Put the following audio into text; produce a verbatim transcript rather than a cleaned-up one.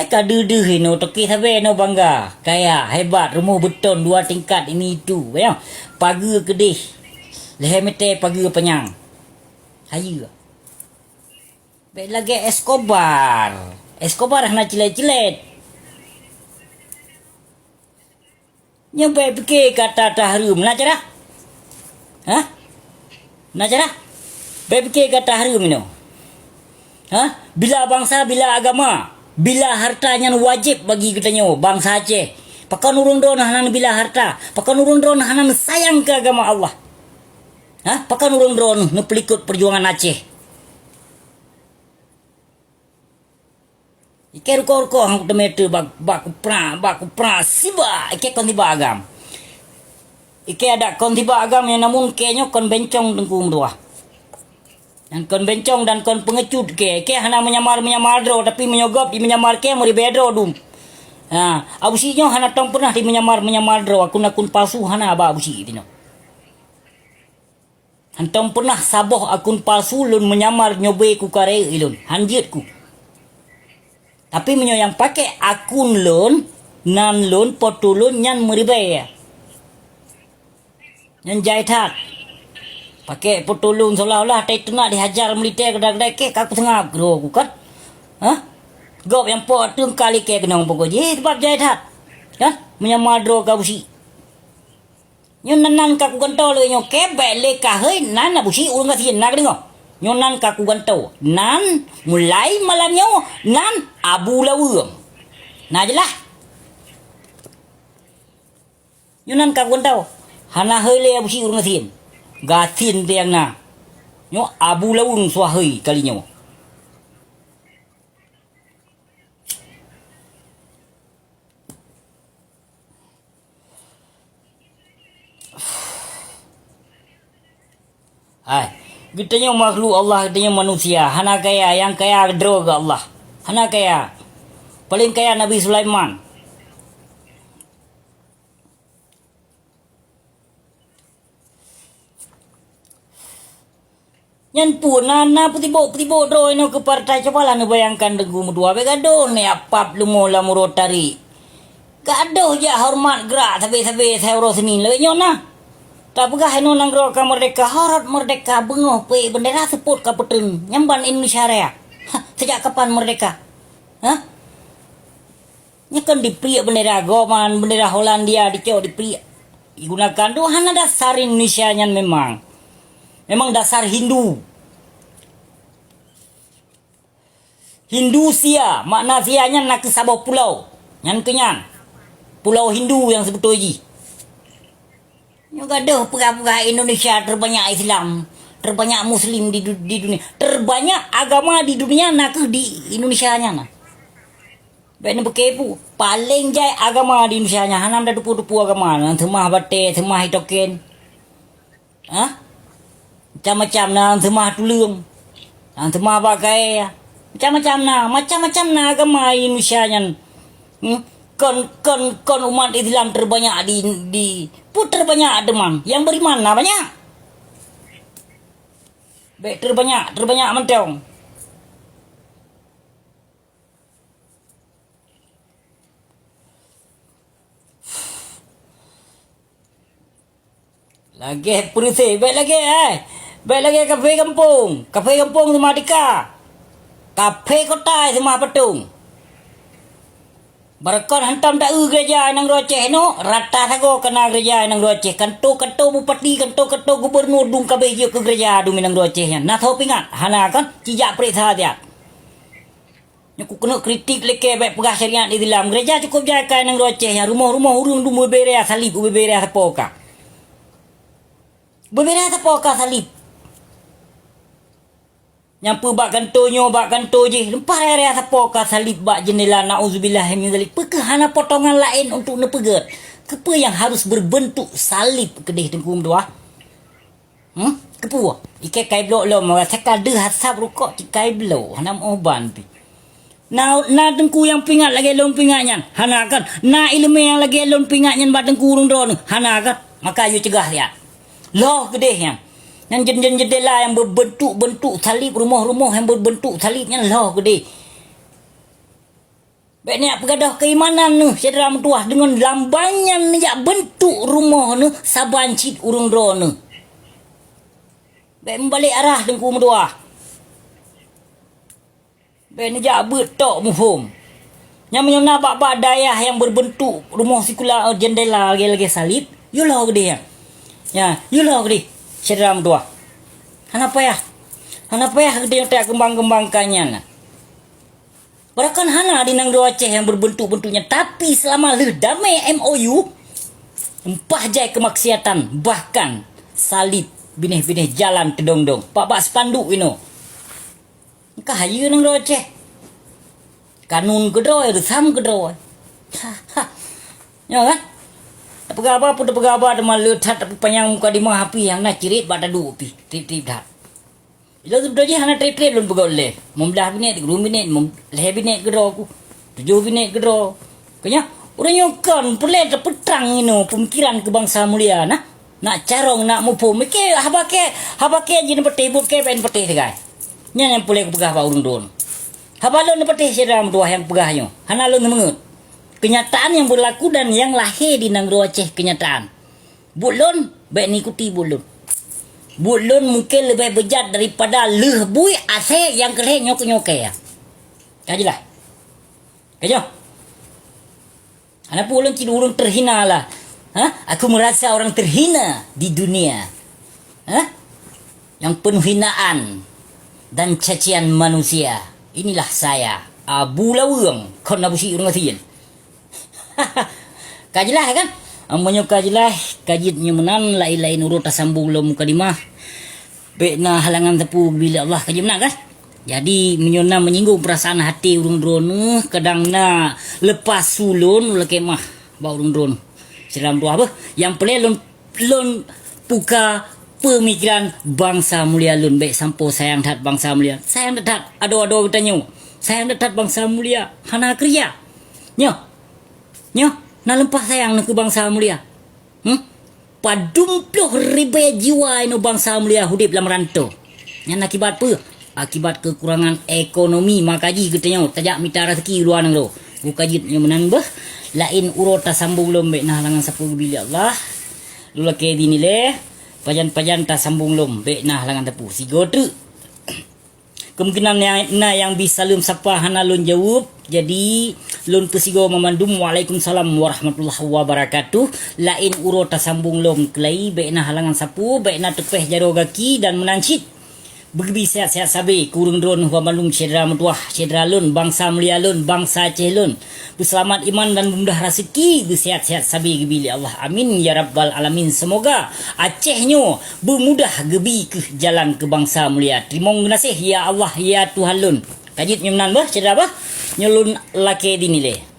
Ka deuh-deuh inoe, toke sabe inoe bangga, kaya, hebat, rumoh beutôn dua tingkat ini itu, ya. Pageue keudeh, lhèe meter pageue panyang. Hayeue. Bèk lagèe Escobar. Escobar hana cilet-cilet. Nyoe bèk pike kata tahareuem, na cara? Hah? Na cara? Bèk pike kata hareuem inoe. Hah? Bila bangsa, bila agama, bila harta nyan wajéb bagi geutanyoe bangsa Aceh. Pakon ureueng droeneuh hana neubila harta? Pakon ureueng droeneuh hana neusayang keu agama Allah? Hah? Pakon ureueng droeneuh neupeulikot peujuangan Aceh? Ikei rukoh-rukoh han kuteumé teuh bak, bak kupra, bak kupra sibak, ikei kon sibak agam. Ikei adak kon sibak agam nyang namun kei nyoe kon bencong teungku meutuah. Nyan kon bencong dan kon peungecut kei. Ikei hana meunyamar-meunyamar droe, tapi meunyoe gob di meunyamar kei meuribèe droe dum. Ha, Abusyik nyoe hana tong peunah di meunyamar-meunyamar droe, akun-akun palsu hana bak Abusyik tinoe. Hantom peunah saboh akun palsu lôn meunyamar nyoe bée kukarée ilôn, han jeuet ku. Tapi meunyoe nyang pakék akun lôn, nan lôn, poto lôn nyan meuribèe. Nyan jai that. Pakék poto lôn seolah-olah tai teunak dihajar militè keudai-keudai kek ka kuseungab keudroe ku kan. Hah? Gob nyang po ateueng ka likée keunong pokok jih, eh, sabab jai that. Kan? Meunyamar droe ka Abusyik. Nyoe nan, nan ka kugantoe lé nyoe, kebek lé kahei nan Abusyik ureueng gasien na keudeungoe. Nyoe nan ka kugantoe, nan mulai malam nyoe nan Abu Laweueng. Na jeulaih? Nyoe nan ka kugantoe, hana heu lé Abusyik ureueng gasien. Gasien teuh nyang na. Nyoe Abu Laweueng suah heu kali nyoe. Hai, geutanyoe makhluk Allah, geutanyoe manusia, hana kaya, nyang kaya droe geuh Allah. Hana kaya. Paleng kaya Nabi Sulaiman. Nyan peue na, na peutibok-peutibok droe inoe keu partai, cubalah neubayangkan teungku meutuah, bèk gadôh neuap pap leumo lam uroe tarék. Gadôh jak horeumat grak sabe-sabe saurôh seunin lagèe nyoe na. Tapeugah inoe nanggroe ka meurdeka, horot meurdeka, beungoh peuék beundera seupôt ka peutreun, nyan ban Indonesia Raya. Hah, sejak kapan meurdeka? Hah? Nyan kan dipriek beundera goman, beundera Hollandia dicok dipriek. Digunakan tu hana dasar Indonesia nyan memang. Memang dasar Hindu. Hindu Sia, makna Sia nyan nakeuh saboh pulo. Nyan keuh nyan. Pulo Hindu nyang seubeutôi jih. Nyoe gadôh peugah-peugah Indonesia terbanyak Islam, terbanyak Muslim di du-, di dunia. Terbanyak agama di dunia nakeuh di Indonesia nyan na. Bèk neupeukepu, paleng jai agama di Indonesia nyan hana meutupu-tupu agama, nyang seumah batèe, seumah itoken. Hah? Macam-macam na, nyang seumah tuleueng. Nyang seumah bak kayèe. Macam-macam na, macam-macam na agama Indonesia nyan. Hmm? Kon, kon, kon umat Islam terbanyak di, di, peue terbanyak teuma. Nyang beriman na banyak. Bèk terbanyak, terbanyak mantong. Lagèe peureuseh, bèk lagèe, eh. Bèk lagèe kaphé gampông. Kaphé gampông seumah dika. Kaphé kota seumah patong. Barokon hantom ta-eu geureja nanggroe Aceh nyoe, rata sagoe ka na geureja nanggroe Aceh. Kanto-kanto bupati, kanto-kanto gubunur dum ka abéh jeuet keu geureja dum nanggroe Aceh nyan. Na soe peuingat? Hana kan? Ci jak peuriksa siat. Nyoe kukeuneuk kritik lé kèe bèk peugah syariat Islam. Geureja cukôp jai ka nanggroe Aceh nyan. Rumoh-rumoh ureueng dum ubé-bé raya salib, ubé-bé raya sapo ka. Ubé-bé raya sapo ka salib. Nyang peue bak kanto nyoe, bak kanto jih, lumpah raya-raya sapo ka salib bak jeundela, nauzubillah min zalik. Peu kheueh hana potongan laén untuk neupeugèt? Keupeue nyang harus berbentuk salib keudeh teungku meutuah? Hmm? Keupeue? Ikei kai bloe lom, rasa ka deuh asap rukok cit kai bloe, hana meuuban pih. Na, na teungku nyang peuingat lagèe lôn peuingat nyan? Hana kan? Na ileumèe nyang lagèe lôn peuingat nyan bak teungku ureueng droeneuh? Hana kan? Maka yue cegah siat. Lhôh keudeh nyan. Nyan jen-, jen-, jeundela nyang beubeuntuk-beuntuk salib, rumoh-rumoh nyang beubeuntuk salib nyan lhôh keudeh. Bék neujak peugadôh keuimanan neuh, syedara meutuwah, deungon lam ban nyan neujak beuntuk rumoh neuh saban cit ureuëng droeneuh. Bék meubalek arah Teungku meutuwah. Bék neujak beuet tok muphom. Nyang meunyoe na bak-bak dayah nyang beureubeutuk rumoh sikula, eh, jeundela lagée-lagée saleb, yue lhô keudeh nyan. Ya, yue lhô keudeh, syedara meutuwah. Hana payah. Hana payah keudeh nyang takeumbang-keumbangkan nyan. Padahai hana di nanggroe Aceh nyang beureubeutuk-beutuk nyan, tapi seulama lheueh damé M O U, empah jai keumaksiatan, bahkan saleb, binéh-binéh jalan teudong-dong. Bak-bak spanduk inoe. Ka hayeue nanggroe Aceh. Kanun keudroe, reusam keudroe. Ha, ha. Nyoe kan? Tapeugah haba pun tapeugah haba teuma le that tapeupanyang mukadimah api nyang na cirit bak taduek pih. Treb-treb that. Ilôn seubeutôi jih hana treb-treb lôn peugah lé. Meublah binéh, sikureueng binéh, mem-, lhée binéh keudroe ku. Tujoh binéh keudroe. Keunyoe, ureuëng nyoe kon peureulée tapeutrang inoe peumikiran keu bansa mulia na. Nak carông, nak muphom. Mike haba kée, haba kée jih neupatéh, buet kée bék neupatéh sagai. Nyan nyang peureulée kupeugah bak ureuëng droeneuh. Haba lôn neupatéh syedara meutuwah nyang peugah nyoe. Hana lôn meungeut. Keunyataan nyang beurlaku dan nyang lahé di nanggroe Aceh keunyataan. Buet lôn, bék neuikuti buet lôn. Buet lôn mungken leubeh beujat daripada lheueh buet asée nyang keu lhée nyoe keu nyoe kée. Ka jeulaih? Ka nyoe? Hana peue lôn cit ureuëng teuhina lah. Ha? Aku merasa orang terhina di dunia. Ha? Yang penuh hinaan dan cacian manusia. Inilah saya, Abu Laweueng, kon Abu Syik ureuëng gasien. Ka jeulaih kan? Meunyoe ka jeulaih, ka jeuet nyoe meunan, laén-laén uroe tasambong lom mukadimah. Bék na halangan sapeue geubri lé Allah, ka jeuet meunan kan? Jadi, meunyoe na meunyinggung peurasaan até ureuëng droeneuh, kadang na leupah su lôn, ulôn lakée meu'ah bak ureuëng droeneuh. Syedara meutuwah beuh, nyang peureulée lôn, lôn puka peumikiran bansa mulia lôn, bék sampoe sayang that bansa mulia. Sayang that-that adoe-adoe geutanyoe. Sayang that-that bansa mulia, hana keureuja. Nyoe, nyoe, na leumpah sayang neuh keu bansa mulia. Hmm? Padum ploh ribée jiwa inoe bansa mulia udeb lam rantô. Nyan akibat peue? Akibat keukurangan ekonomi, maka jih geutanyoe tajak mita raseuki u luwa nanggroe. Ka jeuet nyoe meunan beuh, laén uroe tasambong lom bék na halangan sapeue geubri lé Allah. Lôn lakée dinilée, pajan-pajan tasambong lom bék na halangan sapeue. Sigoe treuk. Kemungkinan na, na nyang bri saleuem sapa hana lôn jaweueb, jadi lôn peusigoe banmandum, "Waalaikumsalam warahmatullahi wabarakatuh." Laén uroe tasambong lom keulai, bék na halangan sapeue, bék na teupéh jaroe gaki dan meunan cit. Beugeubi sehat-sehat sabe keu ureuëng droeneuh banmandum syedara meutuwah, syedara lôn, bansa mulia lôn, bansa Aceh lôn. Beuseulamat iman dan beumudah raseuki, beuseuhat-seuhat sabe geubri lé Allah. Amin ya rabbal alamin. Seumoga Aceh nyoe beumudah geubri keu jalan keu bansa mulia. Teurimong geunaséh ya Allah, ya Tuhan lôn. Ka jeuet nyoe meunan beuh, syedara beuh. Nyoe lôn lakée dinilée.